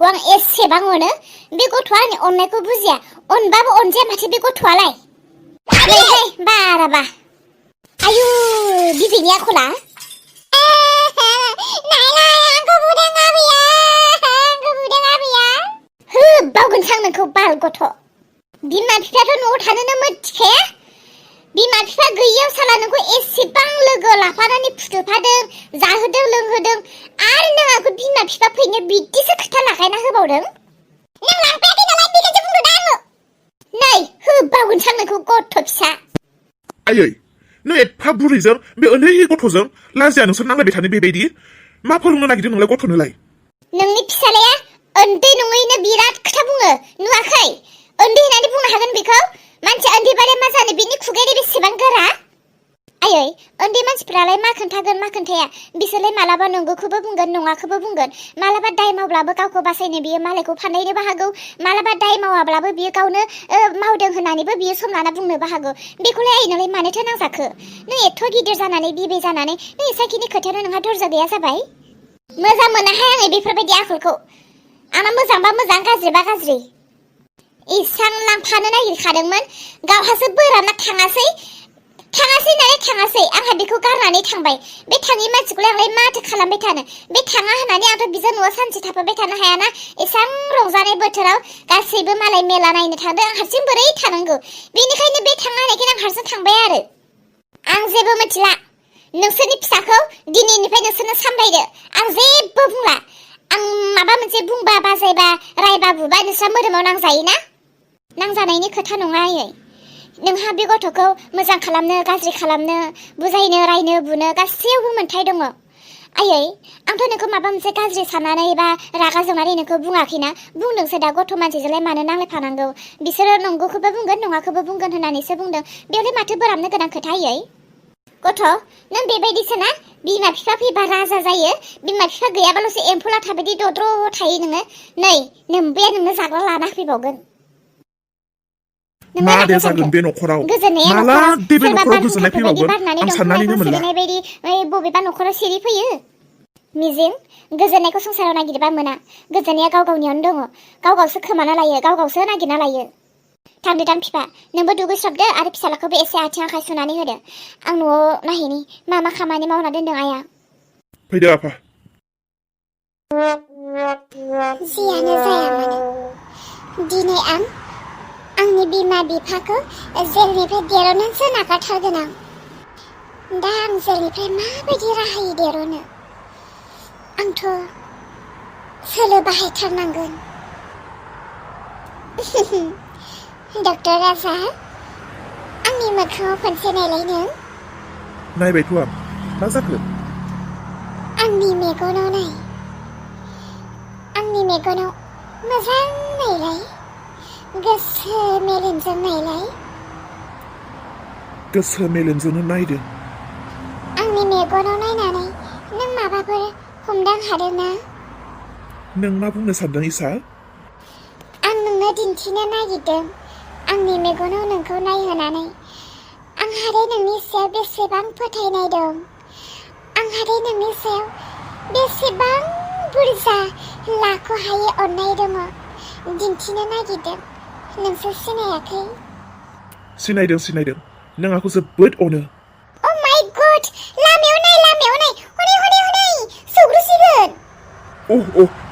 गथ'खौ आं एसेबां अनो बे गथ'आ आंनि अननायखौ बुजिया अनबाबो अनजाया माथो बे गथ'आलाय नैहाय बाराबा आयु बिबैनि आखला बावगोन सां नोंखौ बाल गथ' बिमा बिफायाथ' न'आव थानोनो मोनथिखाया बिमा बिफा गैयियाव साला नोंखौ एसेबां लोगो लाफानानै फुथुफादों जाहोदों लोंहोदों आरो नों आंखौ बिमा बिफा फैनो बिदिसो खोथा लागायना होबावदों नों लांफायाखै नालाय बेखौसो बुंदो दा आङो नै बावगोन सां नोंखौ गथ' फिसा आयै नों एफा बुरैजों बे उन्दै गथ'जों लाजिया नोंसोर नांलायबाय थानो बेबायदि मा फोरोंनो नागिरदों नोंलाय गथ'नोलाय नोंनि फिसालाया उन्दै नङैनो बिराद खोथा बुङो नुवाखै उन्दै होननानै बुंनो हागोन बेखौ मानसि उन्दैबालाय मा जानो बिनि खुगाया बेसेबां गोरा आयै उन्दै मानसिफ्रालाय मा खोन्थागोन मा खोन्थाया बिसोरलाय मालाबा नंगौखौबो बुंगोन नङाखौबो बुंगोन मालाबा दाय मावब्लाबो गावखौ बासायनो बियो मालायखौ फानलायनोबो हागौ मालाबा दाय मावाब्लाबो बियो गावनो मावदों होननानैबो बियो समलाना बुंनोबो हागौ बेखौलाय आइनालाय मानोथो नांजाखो नों एथ' गिदिर जानानै बिबै जानानै नों एसाखिनि खोथायावनो नोंहा धर्ज गैया जाबाय मोजां मोनाहाय आङो बेफोरबायदि आखलखौ आंना मोजांबा मोजां गाज्रिबा गाज्रि इसां लांफानो नागिरखादोंमोन गावहासो बोराबना थाङासै नालाय थाङासै आंहा बेखौ गारनानै थांबाय बे थाङि मानसिखौलाय आंलाय माथो खालामबाय थानो बे थाङा होननानै आंथ' बिजों न'आव सानसे थाफाबाय थानो हायाना एसां रंजानाय बोथोराव गासैबो मालाय मेला नायनो थांदों आं हारसिं बोरै थानांगौ बेनिखायनो बे थाङा होननायखायनो आं हारसिं थांबाय आरो आं जेबो मिथिला नोंसोरनि फिसाखौ दिनैनिफ्राय नोंसोरनो सामलायदो आं जेबो बुंला आं माबा मोनसे बुंबा बाजायबा रायबा बुबा नोंस्रा मोदोमाव नांजायोना नांजानायनि खोथा नङा आयै नोंहा बे गथ'खौ मोजां खालामनो गाज्रि खालामनो बुजायनो रायनो बुनो गासैयावबो मोन्थाय दङ आयै आंथ' नोंखौ माबा मोनसे गाज्रि साननानै बा रागा जोंनानै नोंखौ बुङाखैना बुंदोंसो दा गथ' मानसिजोंलाय मानो नांलायफानांगौ बिसोरो नंगौखौबो बुंगोन नङाखौबो बुंगोन होननानैसो बुंदों बेयावलाय माथो बोराबनो गोनां खोथा आयै गथ' नों बेबायदिसो ना बिमा बिफा फैबा राजा जायो बिमा बिफा गैयाबाल'सो एम्फौ लाथा बायदि दद्र' थायो नोङो नै नोमबाया नोंनो जाग्रा लाना फैबावगोन मा दे जागोन बे न'खराव माला दे बे न'खराव गोजोननाय फैबावगोन आं साननानैनो मोनला बबेबा न'खराव सिरि फैयो मिजिं गोजोननायखौ संसाराव नागिरबा मोना गोजोननाया गाव गावनियावनो दङ गाव गावसो खोमाना लायो गाव गावसो नागिरना लायो थांदो दां बिफा नोंबो दुगैस्राबदो आरो फिसालाखौबो एसे आथिं आखाइ सुनानै होदो आं न'आव नायहैनि मा मा खामानि मावना दोनदों आइया फैदो आफा जियानो जाया मानो दिनै आंनि बिमा बिफाखौ जेलनिफ्राय देर'नोसो नागारथारगोन आं दा आं जेलनिफ्राय माबायदि राहायै देर'नो आंथ' सोलो बाहायथारनांगोन डक्टर राजा आंनि मोखाङाव खनसे नायलाय नों नायबायथ' आं मा जाखो आंनि मेगनाव नाय आंनि मेगनाव मोजां नायलाय गोसो मेलेमजों नायलाय गोसो मेलेमजोंनो नायदों आंनि मेगनाव नायनानै नों माबाफोर हमदां हादोंना नों मा बुंनो सानदों इसा आं नोंनो दिन्थिनो नागिरदों आंनि मेगनाव नोंखौ नायहोनानै आंहादे नोंनि सायाव बेसेबां फोथायनाय दं आंहादे नोंनि सायाव बेसेबां बुरजा लाख'हायै अननाय दङ दिन्थिनो नागिरदों नोंसोर सिनायाखै सिनायदों नों आंखौ जोबोद अनो अ माय गड लामायाव नाय हनै सौग्रुसिगोन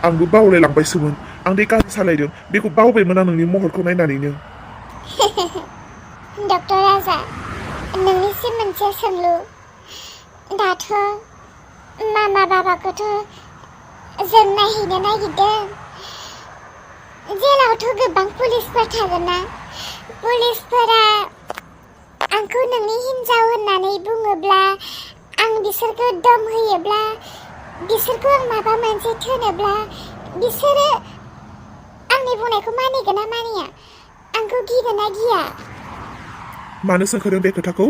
आंबो बावलायलांबायसोमोन आं दे गारि सालायदों बेखौ बावबायमोन आं नोंनि महरखौ नायनानैनो डक्टर राजा नोंनिसिम मोनसे सोंलु दाथ' मामा बाबाखौथ' जों नायहैनो नागिरदों जेलावथ' गोबां पुलिसफोर थागोन ना पुलिसफोरा आंखौ नोंनि हिन्जाव होननानै बुङोब्ला आं बिसोरखौ दम होयोब्ला बिसोरखौ आं माबा मोनसे थोनोब्ला बिसोरो आंनि बुंनायखौ मानिगोन ना मानिया आंखौ गिगोन ना गिया मानो सोंखोदों बे खोथाखौ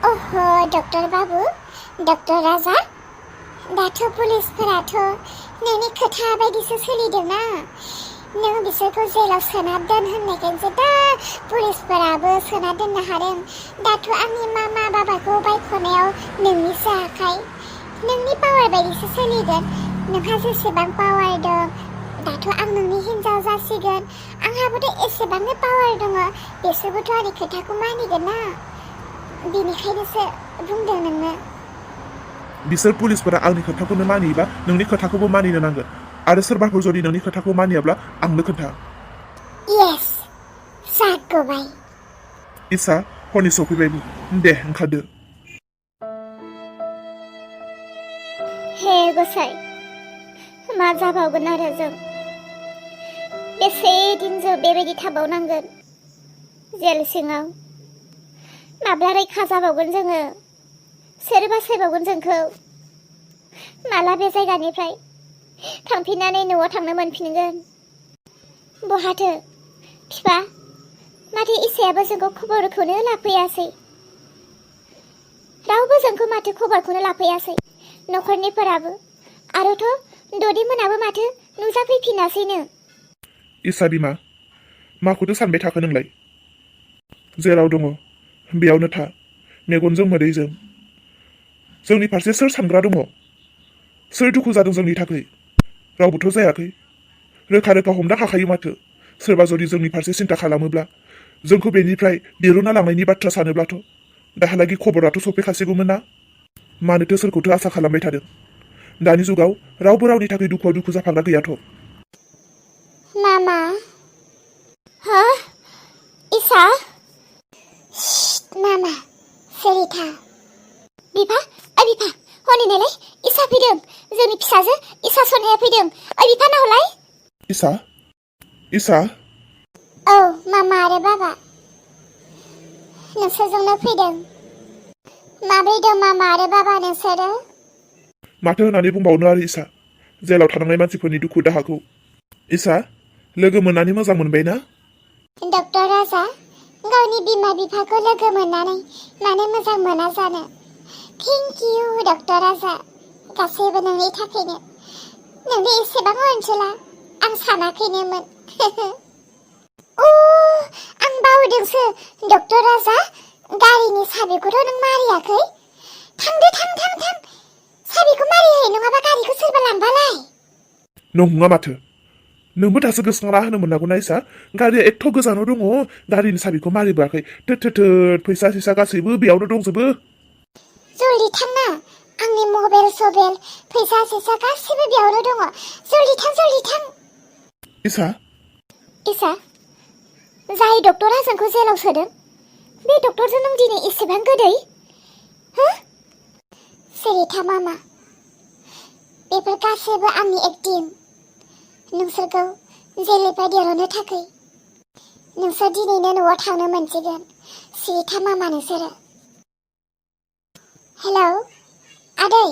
ओहो डक्टर बाबु डक्टर राजा दाथ' पुलिसफोराथ' नोंनि खोथा बायदिसो सोलिदोंना नों बिसोरखौ जेलाव सोना दोन होननायखायसो दा पुलिसफोराबो सोना दोननो हादों दाथ' आंनि मामा बाबाखौ बायख'नायाव नोंनिसो आखाइ नोंनि पावार बायदिसो सोलिगोन नोंहा जेसेबां पावार दं दाथ' होमबाथ' आं नोंनि हिन्जाव जासिगोन आंहाबोथ' एसेबांनो पावार दङ बिसोरबोथ' आंनि खोथाखौ मानिगोन ना बेनिखायनोसो बुंदों नोंनो बिसोर पुलिसफोरा आंनि खोथाखौनो मानियोबा नोंनि खोथाखौबो मानिनो नांगोन आरो सोरबाफोर जुदि नोंनि खोथाखौ मानियाब्ला आंनो खोन्था येस जागोबाय इसा हरनि सफैबायबो दे ओंखारदो हे गसाइ मा जाबावगोन आरो जों बेसे दिन जों बेबायदि थाबावनांगोन जेल सिङाव माब्ला रैखा जाबावगोन जोङो सोर बासायबावगोन जोंखौ माला बे जायगानिफ्राय थांफिननानै न'आव थांनो मोनफिनगोन बहाथो बिफा माथो इसायाबो जोंखौ खबरखौनो लाफैयासै रावबो जोंखौ माथो खबरखौनो लाफैयासै न'खरनिफोराबो आरोथ' ददि मोनाबो माथो नुजाफैफिनासैनो इसा बिमा माखौथो सानबाय थाखो नोंलाय जेराव दङ बेयावनो था मेगनजों मोदैजों जोंनि फारसे सोर सानग्रा दङ सोर दुखु जादों जोंनि थाखाय रावबोथ' जायाखै रोखा रोखा हमनो हाखायो माथो सोरबा जुदि जोंनि फारसे सिन्था खालामोब्ला जोंखौ बेनिफ्राय दिरुना लांनायनि बाथ्रा सानोब्लाथ' दाहालागि खबराथ' सफैखासिगौमोन ना मानोथो सोरखौथो आसा खालामबाय थादों दानि जुगाव रावबो रावनि थाखाय दुखुआव दुखु जाफाग्रा गैयाथ' मामा हा इसा मामा सिरि था बिफा बिफा हनै नायलाय इसा फैदों जोंनि फिसाजो इसा सनाया फैदों बिफा नाहरलाय इसा इसा औ मामा आरो बाबा नोंसोरजोंनो फैदों माब्रै दं मामा आरो बाबा नोंसोरो माथो होननानै बुंबावनो आरो इसा जेलाव थानांनाय मानसिफोरनि दुखु दाहाखौ इसा लोगो मोननानै मोजां मोनबाय ना डक्टर राजा गावनि बिमा बिफाखौ लोगो मोननानै मानो मोजां मोना जानो थेंक इउ डक्टर राजा गासैबो नोंनि थाखायनो नोंनि एसेबां अनसुला आं सानाखैनोमोन आं बावदोंसो डक्टर राजा गारिनि साबिखौथ' नों मारियाखै थांदो थां साबिखौ मारियाखै नङाबा गारिखौ सोरबा लांबालाय नङा माथो नोंबो दासो गोसोखांना होनो मोनागौ ना इसा गारिया एथ' गोजानाव दङ गारिनि साबिखौ मारिबोआखै थोद फैसा सैसा गासैबो बेयावनो दंजोबो जल्दि थांना आंनि मबाइल सबाइल फैसा सैसा गासैबो बेयावनो दङ जल्दि थां इसा जाय डक्टरा जोंखौ जेलाव सोदों बे डक्टरजों नों दिनै एसेबां गोदै हो सिरिथा मामा बेफोर गासैबो आंनि एक्टिं नोंसोरखौ जेलनिफ्राय दिहुननो थाखाय नोंसोर दिनैनो न'आव थांनो मोनसिगोन सिरिथा मामा नोंसोरो हेलौ आदै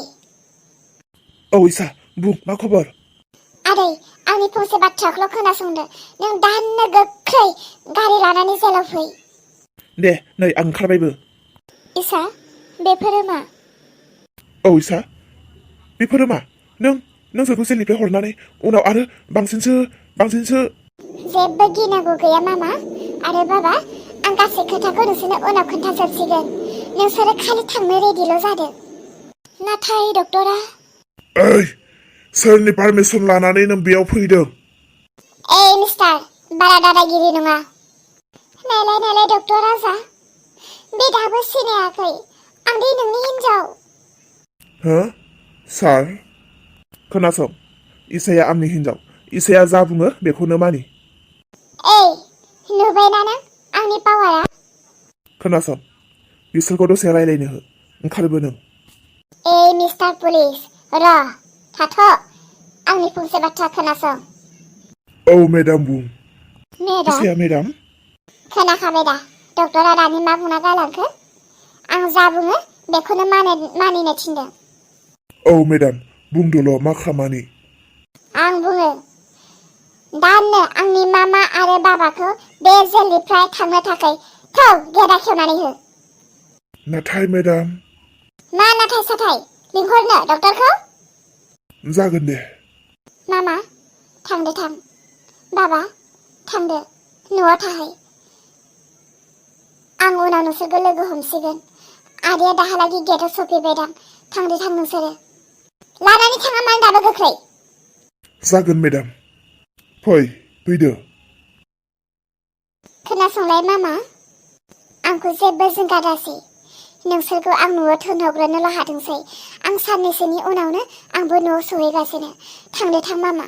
औ इसा बुं मा खबर आदै आंनि फंसे बाथ्राखौल' खोनासंदो नों दानो गोख्रै गारि लानानै जेलाव फै दे नै आं ओंखारबायबो इसा बेफोरो मा औ इसा बेफोरो मा नों जोंखौ जेलनिफ्राय हरनानै उनाव आरो बांसिनसो जेबो गिनांगौ गैया मामा आरो बाबा आं गासै खोथाखौ नोंसोरनो उनाव खोन्थाजोबसिगोन नोंसोरो खालि थांनो रेडिल' जादो नाथाय डक्टरा ओइ सोरनि पारमिसन लानानै नों बेयाव फैदों मिस्टार बारा दादागिरि नङा नायलाय डक्टर राजा बे दाबो सिनायाखै आं दि नोंनि हिन्जाव हो सार खोनासं इसाया आंनि हिन्जाव इसाया जा बुङो बेखौनो मानि नुबायना नों आंनि पावारा खोनासं बिसोरखौ दसे रायलायनो हो ओंखारबो नों मिस्टार पुलिस र' थाथ' आंनि फंसे बाथ्रा खोनासं औ मेडाम बुं इसाया मेडाम खोनाखाबाय दा डक्टरा दानि मा बुंना गालांखो आं जा बुङो बेखौनो मानिनो थिनदों औ मेडाम बुंदोल' मा खामानि आं बुङो दानो आंनि मामा आरो बाबाखौ बे जेलनिफ्राय थांनो थाखाय थौ गेदा खेवनानै हो नाथाय मेडाम मा नाथाय साथाय लिंहरनो डक्टरखौ जागोन दे मामा थांदो थां बाबा थांदो न'आव थाहै आं उनाव नोंसोरखौ लोगो हमसिगोन आदैया दाहालागि गेटआव सफैबायदां थांदो थां नोंसोरो लानानै थाङा मानो दाबो गोख्रै जागोन मेडाम फैदो। खोनासंलाय मामा, आंखौ जेबो जिंगा दासै। नोंसोरखौ आं न'आव थिनहरग्रोनोल' हादोंसै। आं साननैसोनि उनावनो आंबो न'आव सहैगासिनो। थांदो थां मामा।